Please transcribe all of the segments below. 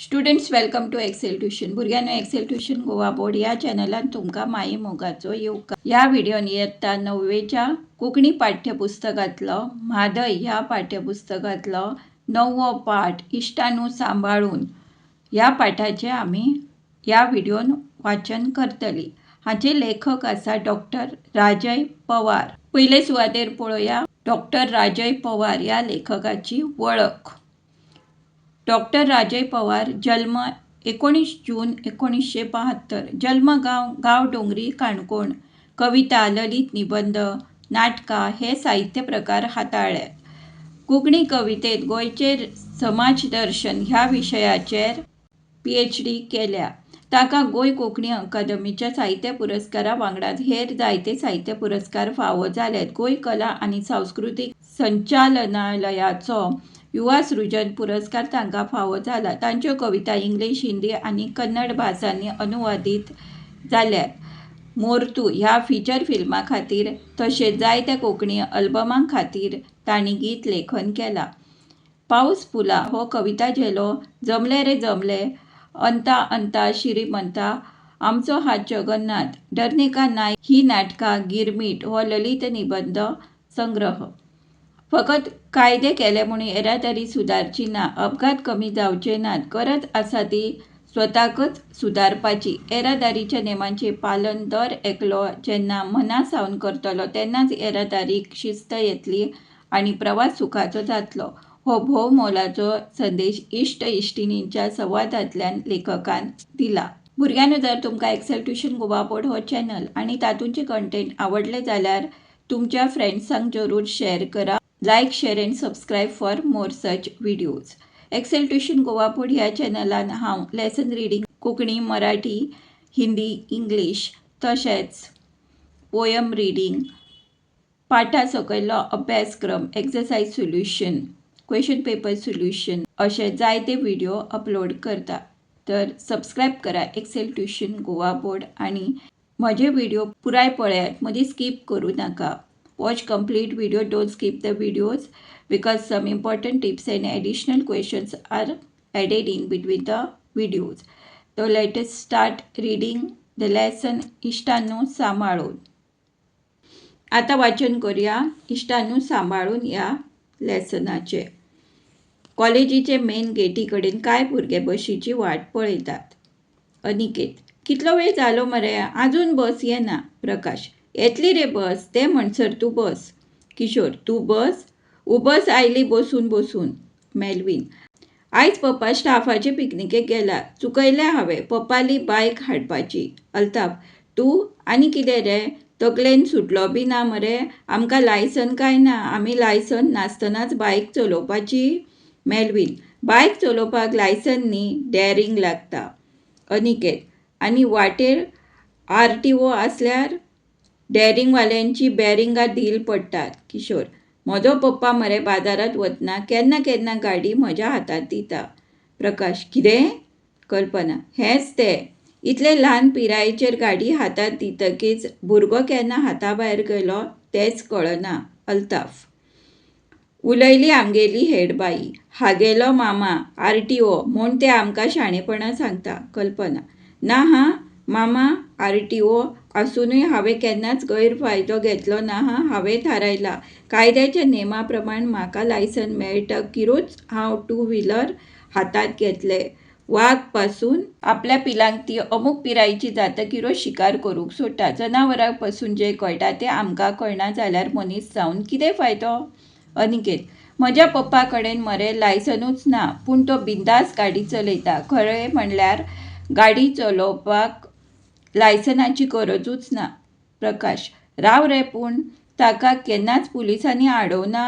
Students, welcome to Excel Tuition. भुरग्यांनो, Excel Tuition Goa board ह्या चॅनलान तुमकां माई मोगाचो येवकार. ह्या व्हिडियोन इयत्ता णव्वेच्या कोंकणी पाठ्यपुस्तकांतलो, म्हादय ह्या पाठ्यपुस्तकांतलो णववो पाठ "इश्टानू सांबाळून" ह्या पाठाचें आमी ह्या व्हिडियोन वाचन करतली. हाचे लेखक आसा डॉक्टर राजय पवार. पयले सुवातेर पळोवया डॉक्टर राजय पवार ह्या लेखकाची वळख. डॉक्टर राजय पवार, जल्म 19 जून 1972, जल्मगांव गांवडोंगरी, काणकोण. कविता, ललित निबंध, नाटकां हे साहित्य प्रकार हाताळ्ळ्यात. कोंकणी कवितेत गोंयचे समाज दर्शन ह्या विशयाचेर पीएचडी केल्या. ताका गोंय कोंकणी अकादमीच्या साहित्य पुरस्कारा वांगडाच हेर जायते साहित्य पुरस्कार फावो जाल्यात. गोंय कला आनी सांस्कृतीक संचालनालयाचो युवा सृजन पुरस्कार तांकां फावो जाला. तांच्यो कविता इंग्लीश, हिंदी आनी कन्नड भासांनी अनुवादीत जाल्यात. मोर्तू ह्या फिचर फिल्मा खातीर तशेंच जायत्या कोंकणी अल्बमां खातीर तांणी गीत लेखन केलां. पावस फुलां हो कविता झेलो, जमलें रे जमलें, अंता अंता श्रीमंता, आमचो हात जगन्नाथ, डरने का नाय ही नाटकां, गिरमीट हो ललित निबंध संग्रह. फकत कायदे केले म्हूण येरादारी सुदारची ना, अपघात कमी जावचे नात. गरज आसा ती स्वताकच सुदारपाची. येरादारीच्या नेमांचें पालन दर एकलो जेन्ना मना सावन करतलो तेन्नाच येरादारीक शिस्त येतली आनी प्रवास सुखाचो जातलो, हो भोव मोलाचो संदेश इश्ट इश्टिणींच्या संवादांतल्यान लेखकान दिला. भुरग्यांनो, जर तुमकां एक्सेल ट्युशन गोवा बोर्ड हो चॅनल आनी तातूंचे कंटेंट आवडले जाल्यार तुमच्या फ्रेंड्सांक जरूर शेअर करा. Like, share and subscribe for more such videos. Excel tuition Goa board ह्या चॅनलान हांव lesson reading Konkani, Marathi, Hindi, English, तशेंच पोयम रिडींग, पाठा सकयलो अभ्यासक्रम, exercise solution, question paper solution अशे जायते व्हिडिओ अपलोड करता. तर सबस्क्रायब करा एक्सेल ट्युशन गोवा बोर्ड आणि म्हजे व्हिडिओ पुराय पळयात, मदीं स्कीप करूं नाका. Watch complete video, don't skip the videos, because some important tips and additional questions are added in between the videos. So let us start reading the lesson इश्टानू सांबाळून. आता वाचन करूया इश्टानू सांबाळून ह्या लेसनाचे. कॉलेजीचे मेन गेटी कडेन कांय भुरगे बशीची वाट पळयतात. अनिकेत: कितलो वेळ जालो मरे, आजून बस येना. प्रकाश: येतली रे बस, ते म्हणसर तूं बस. किशोर: तूं बस, उबस आयली बसून बसून. मेलवीन: आयज पप्पा स्टाफाचे पिकनिकेक गेला. चुकयलें हांवें पप्पाली बायक हाडपाची. अल्ताफ: तूं आनी कितें रे, तकलेन सुटलो बी ना मरे? आमकां लायसन काय ना? आमी लायसन नासतनाच बायक चलोवपाची? मेलवीन: बायक चलोवपाक लायसन न्ही, डॅरिंग लागता. अनिकेत: आनी वाटेर आरटीओ आसल्यार डॅरिंगवाल्यांची बॅरिंगां धील पडटात. किशोर: म्हजो पप्पा मरे बाजारांत वतना केन्ना केन्ना गाडी म्हज्या हातांत दिता. प्रकाश: कितें? कल्पना: हेंच तें. इतले ल्हान पिरायेचेर गाडी हातांत दितकीच भुरगो केन्ना हाता भायर गेलो तेंच कळना. अल्ताफ: उलयली आमगेली हेडबाई. हागेलो मामा आरटीओ म्हूण तें आमकां शाणेपणां सांगता. कल्पना: ना हां मामा आरटीओ आसुनूय हांवें केन्नाच गैरफायदो घेतलो ना हां. हांवें थारायलां, कायद्याच्या नेमा प्रमाण म्हाका लायसन मेळटकीरूच हांव टू व्हिलर हातांत घेतलें. वाग पासून आपल्या पिलांक तीं अमूक पिरायेचीं जातकीरूच शिकार करूंक सोडटा. जनावरांक पसून जें कळटा तें आमकां कळना जाल्यार मनीस जावन कितें फायदो? अनिकेत: म्हज्या पप्पा कडेन मरे लायसनूच ना, पूण तो बिनधास्त गाडी चलयता. खरें म्हणल्यार गाडी चलोवपाक लायसनाची गरजूच ना. प्रकाश: राव रे, पूण ताका केन्नाच पुलिसांनी आडोवना?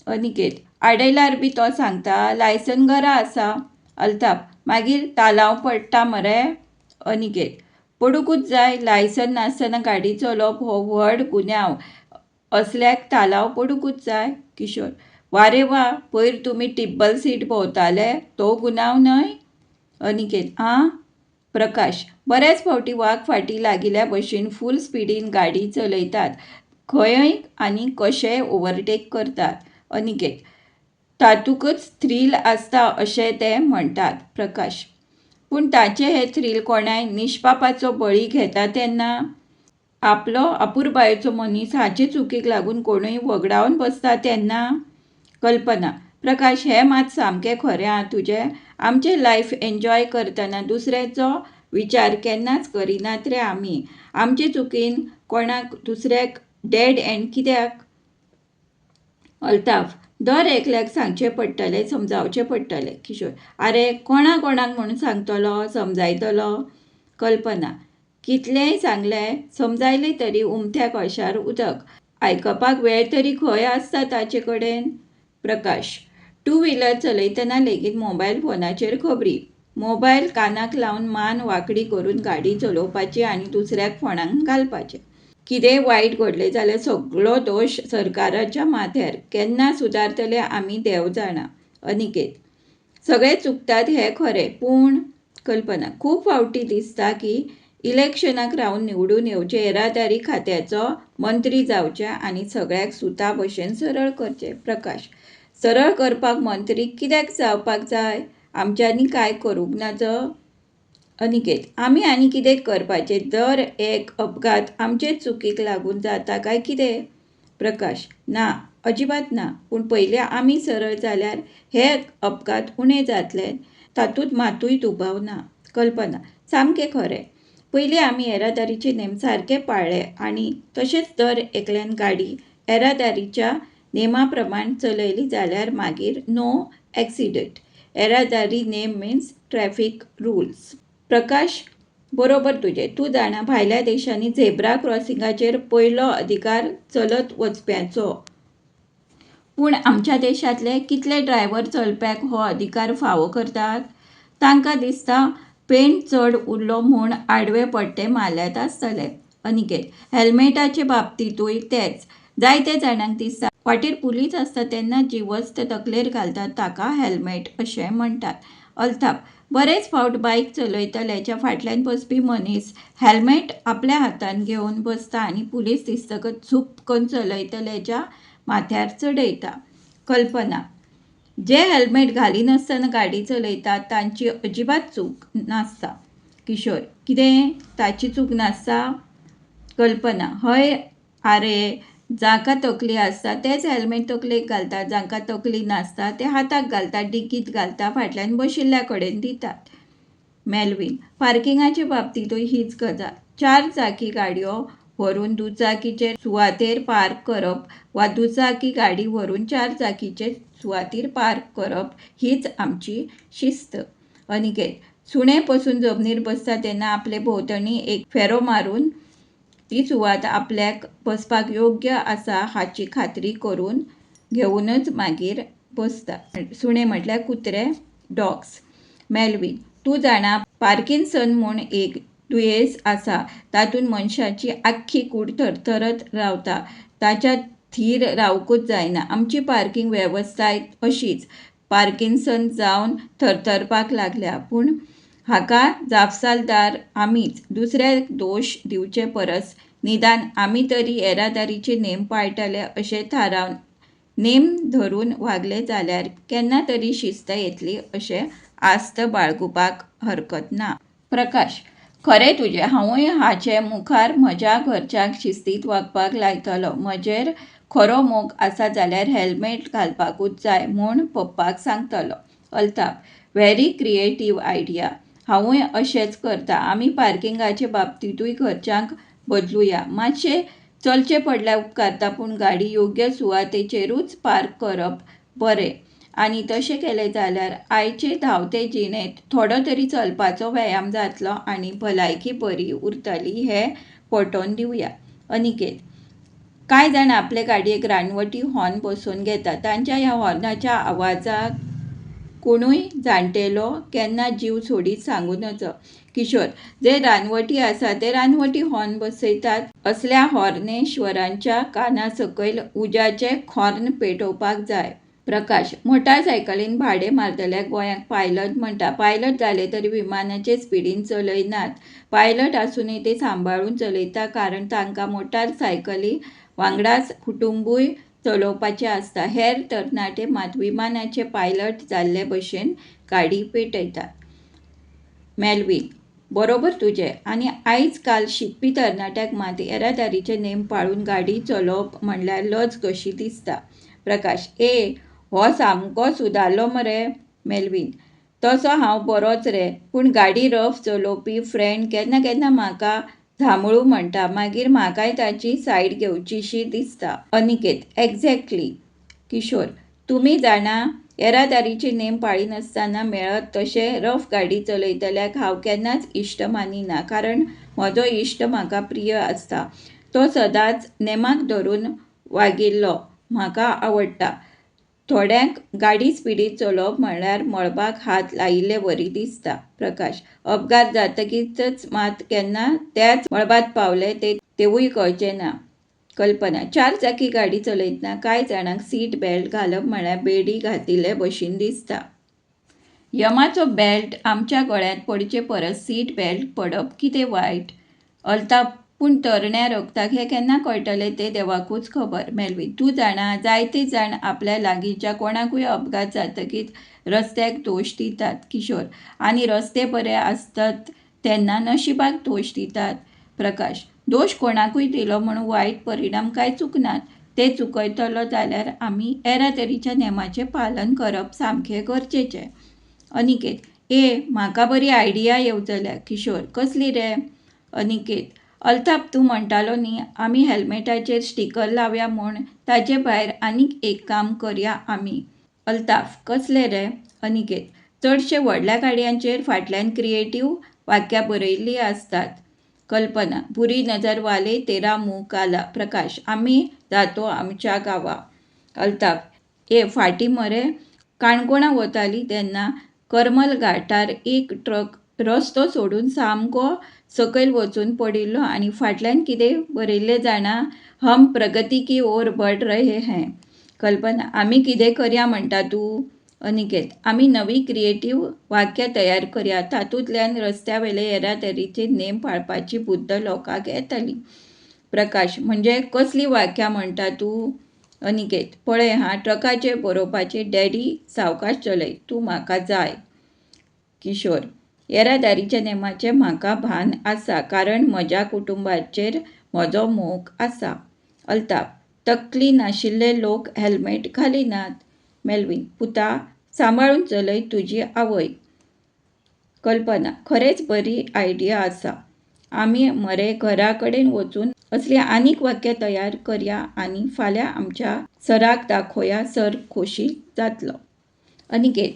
अनिकेत: आडयल्यार बी तो सांगता, लायसन घरा आसा. अल्ताफ: मागीर तालांव पडटा मरे? अनिकेत: पडुंकूच जाय. लायसन नासतना गाडी चलोवप हो व्हड गुन्यांव. असल्याक तालांव पडुंकूच जाय. किशोर: वा रे वा! पयर तुमी टिब्बल सीट भोंवताले तो गुन्यांव न्हय? अनिकेत: आं? प्रकाश: बऱ्याच फावटी वाग फाटीं लागिल्ल्या भशेन फूल स्पिडीन गाडी चलयतात. खंयय आनी कशेय ओव्हरटेक करतात. अनिकेत: तातूंतच थ्रील आसता अशें ते म्हणटात. प्रकाश, पूण ताचें हें थ्रील कोणाय निश्पापाचो बळी घेता तेन्ना? आपलो अपुरबायेचो मनीस हाचे चुकीक लागून कोणूय वगडावन बसता तेन्ना? कल्पना, प्रकाश, हें मात सामकें खरें आं तुजें. आमचें लायफ एन्जॉय करतना दुसऱ्याचो विचार केन्नाच करिनात रे आमी. आमचे चुकीन कोणाक दुसऱ्याक डॅड एन्ड कित्याक? अल्ताफ, दर एकल्याक सांगचें पडटलें, समजावचें पडटलें. किशोर, आरे कोणा कोणाक म्हूण सांगतलो, समजायतलो? कल्पना, कितलेंय सांगलें, समजायलें तरी उमथ्या कळशार उदक. आयकपाक वेळ तरी खंय आसता ताचे कडेन? प्रकाश, टू व्हिलर चलयतना लेगीत मोबायल फोनाचेर खबरी. मोबायल कानाक लावन मान वांकडी करून गाडी चलोवपाची आनी दुसऱ्याक फोंडांत घालपाचें. कितेंय वायट घडलें जाल्यार सगलो दोश सरकाराच्या माथ्यार. केन्ना सुदारतले आमी देव जाणा. अनिकेत, सगळे चुकतात हें खरें, पूण. कल्पना, खूब फावटी दिसता की इलेक्शनाक रावन निवडून येवचें, येरादारी खात्याचो मंत्री जावचें आनी सगळ्याक सुता भशेन सरळ करचें. प्रकाश, सरळ करपाक मंत्री कित्याक जावपाक जाय? आमच्यांनी कांय करूंक नजो? अनिकेत, आमी आनी कितें करपाचें? दर एक अपघात आमचेच चुकीक लागून जाता काय कितें? प्रकाश, ना, अजिबात ना. पूण पयलीं आमी सरळ जाल्यार हे अपघात उणे जातले तातूंत मातूय दुबाव ना. कल्पना, सामकें खरें. पयलीं आमी येरादारीचे नेम सारके पाळ्ळे आनी तशेंच दर एकल्यान गाडी येरादारीच्या नेमा प्रमाण चलयली जाल्यार मागीर नो एक्सिडंट. येरादारी नेम मिन्स ट्रॅफिक रुल्स. प्रकाश, बरोबर तुजें. तूं जाणा, भायल्या देशांनी झेब्रा क्रॉसिंगाचेर पयलो अधिकार चलत वचप्यांचो. पूण आमच्या देशांतले कितले ड्रायव्हर चलप्यांक हो अधिकार फावो करतात? तांकां दिसता पेंट चड उरलो म्हूण आडवे पट्टे मारल्यात आसतले. अनिकेत, हॅल्मेटाचे बाबतींतूय तेंच. जायत्या जाणांक दिसता, वाटेर पुलीस आसता तेन्ना जी वस्त तकलेर घालतात ताका हॅल्मेट अशें म्हणटात. अल्ताफ, बरेच फावट बायक चलयतल्याच्या फाटल्यान बसपी मनीस हॅल्मेट आपल्या हातांत घेवन बसता आनी पुलीस दिसतकच झुप्प करून चलयतल्याच्या माथ्यार चडयता. कल्पना, जे हॅल्मेट घालिनासतना गाडी चलयतात तांची अजिबात चूक नासता. किशोर, कितें? तांची चूक नासता? कल्पना, हय आरे, जांकां तकली आसता तेच हॅल्मेट तकलेक घालतात. जांकां तकली नासता ते हाताक घालतात, डिकींत घालतात, फाटल्यान बशिल्ल्या कडेन दितात. मेल्विन, पार्किंगाचे बाबतींतूय हीच गजाल. चार चाकी गाडयो व्हरून दुचाकीचे सुवातेर पार्क करप वा दुचाकी गाडी व्हरून चार चाकीचे सुवातीर पार्क करप हीच आमची शिस्त. अनिकेत, सुणें पसून जमनीर बसता तेन्ना आपले भोंवतणी एक फेरो मारून ती सुवात आपल्याक बसपाक योग्य आसा हाची खात्री करून घेवनच मागीर बसता. सुणें म्हटल्यार कुत्रे, डॉग्स. मेल्विन, तूं जाणा, पार्किन्सन म्हूण एक दुयेंस आसा. तातूंत मनशाची आख्खी कूड थरथरत रावता. ताच्यान थीर रावंकच जायना. आमची पार्किंग वेवस्थाय अशीच पार्किन्सन जावन थरथरपाक लागल्या. पूण हाका जापसालदार आमीच. दुसऱ्याक दोश दिवचे परस निदान आमी तरी येरादारीचे नेम पाळटले अशें थारावन नेम धरून वागले जाल्यार केन्ना तरी शिस्त येतली अशी आस्त बाळगुपाक हरकत ना. प्रकाश, खरें तुजें. हांवूय हाचे मुखार म्हज्या घरच्यांक शिस्तीन वागपाक लायतलों. म्हजेर खरो मोग आसा जाल्यार हॅल्मेट घालपाकूच जाय म्हूण पप्पाक सांगतलों. Altaf, very creative idea. हांवूय अशेंच करतां. आमी पार्किंगाचे बाबतींतूय घरच्यांक बदलुया. मात्शें चलचें पडल्यार उपकारता, पूण गाडी योग्य सुवातेचेरूच पार्क करप बरें आनी तशें केलें जाल्यार आयचे धांवते जिणेंत थोडो तरी चलपाचो व्यायाम जातलो आनी भलायकी बरी उरतली हें पटोवन दिवया. अनिकेत, कांय जाण आपले गाडयेक रानवटी हॉर्न बसोवन घेतात. तांच्या ह्या हॉर्नाच्या आवाजाक कोणूय जाण्टेलो केन्ना जीव सोडीत सांगूं नजो. किशोर, जे रानवटी आसात ते रानवटी हॉर्न बसयतात. असल्या हॉर्नेश्वरांच्या काना सकयल उज्याचें खोर्न पेटोवपाक जाय. प्रकाश, मोटारसायकलीन भाडें मारतल्याक गोंयांत पायलट म्हणटात. पायलट जाले तरी विमानाचे स्पिडीन चलयनात. पायलट आसुनूय ते सांबाळून चलयतात कारण तांकां मोटारसायकली वांगडाच कुटुंबूय चलोवपाचें आसता. हेर तरणाटे मात विमानाचे पायलट जाल्ले भशेन गाडी पेटयतात. मेल्विन, बरोबर तुजें. आनी आयज काल शिकपी तरणाट्यांक मात येरादारीचे नेम पाळून गाडी चलोवप म्हणल्यार लज कशी दिसता. प्रकाश, ए, हो सामको सुदारलो मरे. मेल्विन, तसो हांव बरोच रे. पूण गाडी रफ चलोवपी फ्रेंड केन्ना केन्ना म्हाका झांबळू म्हणटा. मागीर म्हाकाय ताची सायड घेवचीशी दिसता. अनिकेत, एक्झॅक्टली. किशोर, तुमी जाणा, येरादारीचे नेम पाळिनासतना मेळत तशें रफ गाडी चलयतल्याक हांव केन्नाच इश्ट मानिना. कारण म्हजो इश्ट म्हाका प्रिय आसता. तो सदांच नेमाक धरून वागिल्लो म्हाका आवडटा. थोड्यांक गाडी स्पिडींत चलोवप म्हणल्यार मळबाक हात लायिल्ले वरी दिसता. प्रकाश, अपघात जातकीच मात केन्ना त्याच मळबांत पावले तेंवूय कळचें ना. कल्पना, चार चाकी गाडी चलयतना कांय जाणांक सीट बेल्ट घालप म्हणल्यार बेडी घातिल्ले भशेन दिसता. यमाचो बेल्ट आमच्या गळ्यांत पडचे परस सीट बेल्ट पडप कितें वायट? अल्ताफ, पूण तरण्या रगताक हें केन्ना कळटलें तें देवाकूच खबर. मेल्विन, तूं जाणा, जायते जाण आपल्या लागींच्या कोणाकूय अपघात जातकीच रस्त्याक दोश दितात. किशोर, आनी रस्ते बरे आसतात तेन्ना नशिबाक दोश दितात. प्रकाश, दोश कोणाकूय दिलो म्हूण वायट परिणाम काय चुकनात. ते चुकयतलो जाल्यार आमी येरादारीच्या नेमाचें पालन करप सामकें गरजेचें. अनिकेत, ए, म्हाका बरी आयडिया येवजल्या. किशोर, कसली रे? अनिकेत, अल्ताफ, तूं म्हणटालो न्ही, आमी हेल्मेटाचेर स्टिकर लावया म्हूण. ताचे भायर आनीक एक काम करया आमी. अल्ताफ, कसलें रे? अनिकेत, चडशे व्हडल्या गाडयांचेर फाटल्यान क्रिएटिव्ह वाक्यां बरयिल्लीं आसतात. कल्पना, बुरी नजर वाले तेरा मुंह काला. प्रकाश, आमी जातो आमच्या गांवा. अल्ताफ, ए, फाटीं मरे काणकोणां वतालीं तेन्ना करमल घांटार एक ट्रक रस्तो सोडून सामको सकयल वचून पडिल्लो आनी फाटल्यान कितें बरयिल्लें जाणा? हम प्रगती की ओर बढ़ रहे हैं. कल्पना, आमी कितें करया म्हणटा तूं? अनिकेत, आमी नवीं क्रिएटिव्ह वाक्यां तयार करया. तातूंतल्यान रस्त्यावेले येरादारीचे नेम पाळपाची बुद्द लोकांक येतली. प्रकाश, म्हणजे कसलीं वाक्यां म्हणटा तूं? अनिकेत, पळय हां, ट्रकाचेर बरोवपाचें डॅडी सावकाश चलय, तूं म्हाका जाय. किशोर, येरादारीच्या नेमाचें म्हाका भान आसा. कारण म्हज्या कुटुंबाचेर म्हजो मोग आसा. अल्ताफ, तकली नाशिल्ले लोक हॅल्मेट घालिनात. मेल्विन, पुता, सांबाळून चलय तुजी आवय. कल्पना, खरेंच बरी आयडिया आसा. आमी मरे घरा कडेन वचून असलीं आनीक वाक्यां तयार करया आनी फाल्यां आमच्या सराक दाखोवया. सर खोशी जातलो. अनिकेत,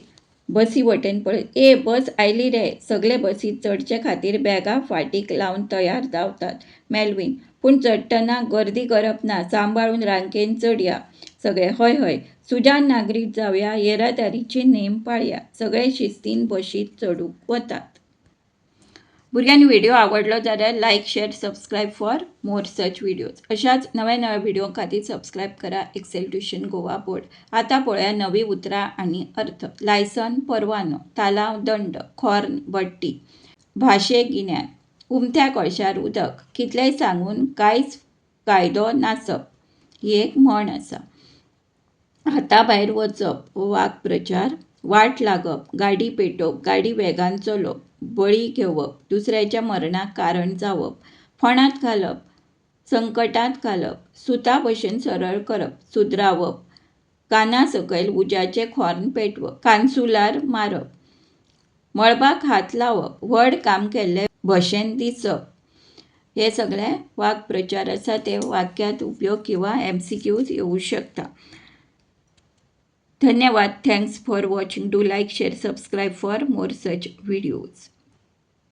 बसी वटेन पळयत, ए, बस आयली रे. सगले बसींत चडचे खातीर बॅगां फाटीक लावन तयार रावतात. मेल्विन, पूण चडटना गर्दी करप ना. सांबाळून रांकेन चडया. सगळे, हय हय. सुजाण नागरीक जावया. येरादारीचे नेम पाळया. सगळे शिस्तीन बशींत चडूंक वतात. भुरग्यांनी, व्हिडिओ आवडलो जाल्यार like, share, subscribe for more such videos. अशाच नव्या नव्या व्हिडिओ खातीर सबस्क्रायब करा एक्सेल ट्युशन गोवा बोर्ड. आतां पळोवया नवी उतरां आनी अर्थ. लायसन परवानो, तालांव दंड, खोर्न भट्टी, भाशे गिन्यान, उमथ्या कळशार उदक, कितलेंय सांगून कांयच फायदो नासप ही एक म्हण आसा. हाता भायर वचप हो वाक्प्रचार. वाट लागप, गाडी पेटोवप, गाडी वेगान चलोवप, बळी घेवप, दुसऱ्याच्या मरणाक कारण जावप, फोंडांत घालप, संकटांत घालप, सुता भशेन सरळ करप, सुदरावप, काना सकयल उज्याचें खोर्न पेटवप, कानसुलार मारप, मळबाक हात लावप, व्हड काम केल्ले भशेन दिसप, हे सगळे वाक्प्रचार आसा. ते वाक्यांत उपयोग किंवा एमसीक्यूज येवं शकता. धन्यवाद. Thanks for watching. Do like, share, subscribe for more such videos.